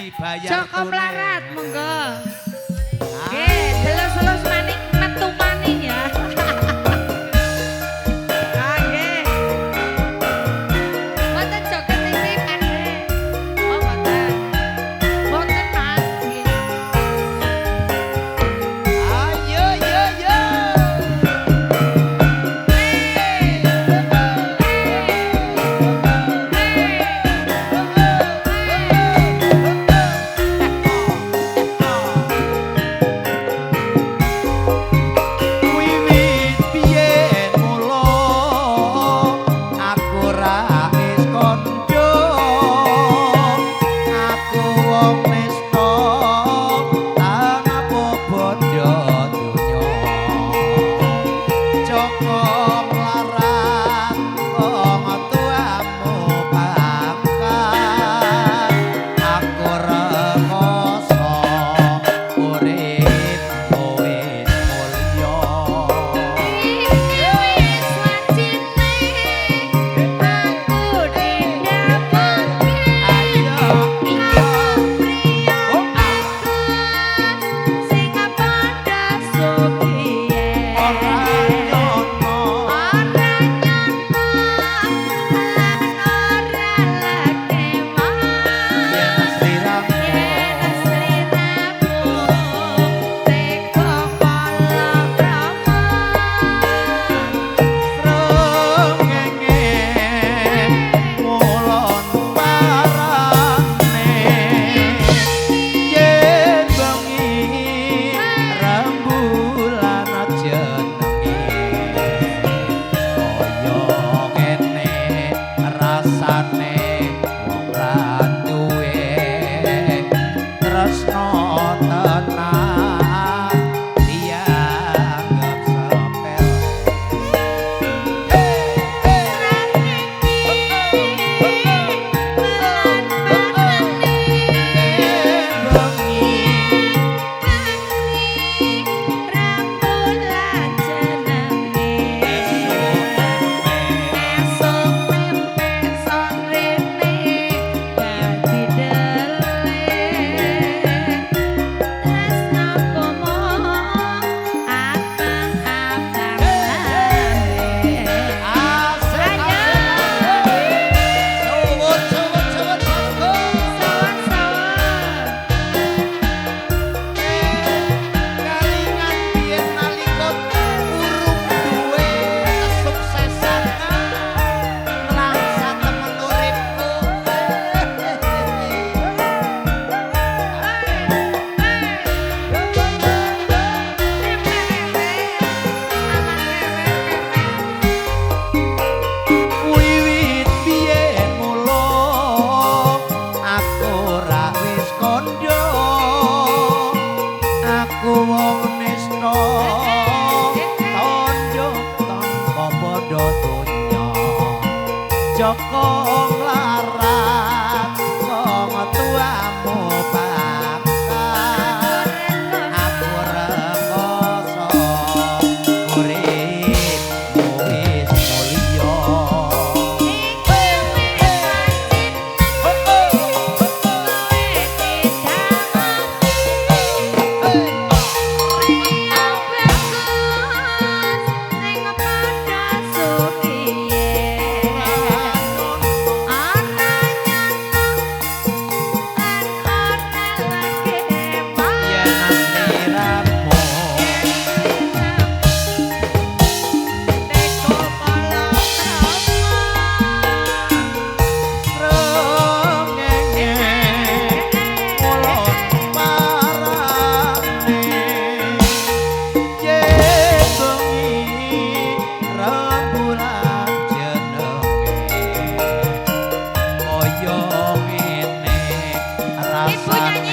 Dibayar Joko tunai. Melarat monggo. Nggih, delus-elus maning metu maning ya. Ah, nggih. Mboten joget iki, Pak. Oh, mboten. Mboten, Mas. Nggih. Ayo yo yo. Wiwit biyen mula aku ra wis kandha, aku wong nista tanpa bondo donya. Joko mlarat wong tuamu pangkat, aku rekoso uripmu wis mulya. Iki wis wajine aku didapake. Ayo. Priya bagus sing padha sugihe. Ora nyono. Ora nyono lan ora lagi Yen sliramu. Yen sliramu teka palakrama. Srengenge ngulon parane, yen bengi rembulan jenenge, kaya ngene rasane wong ra duwe tresno tenan dianggep sepele. Melan parane. Bengi. Bengi rembulan jenenge. Esuk tempe sorene dadi dele. Tresnaku mung abang-abang lambe. Asik asik. Suwun suwun suwun monggo. Sawah-sawah. Kalingan biyen nalika urung duwe kesuksesan, nglangsa temen uripku. Wiwit biyen mula aku ra wis kandha, aku wong nista tandha tanpa padha donya. Joko mlarat wong tuamu pangkat, aku rekoso uripmu wis mulya. Iki wis wajine kowe didamake. Priya bagus sing padha sugihe. Ora nyono lan ora lagi. Yen sliramu. Teko palakrama. Srengenge ngulon parane, yen bengi rembulan jenenge, kaya ngene Ibu nyanyi. Rasane.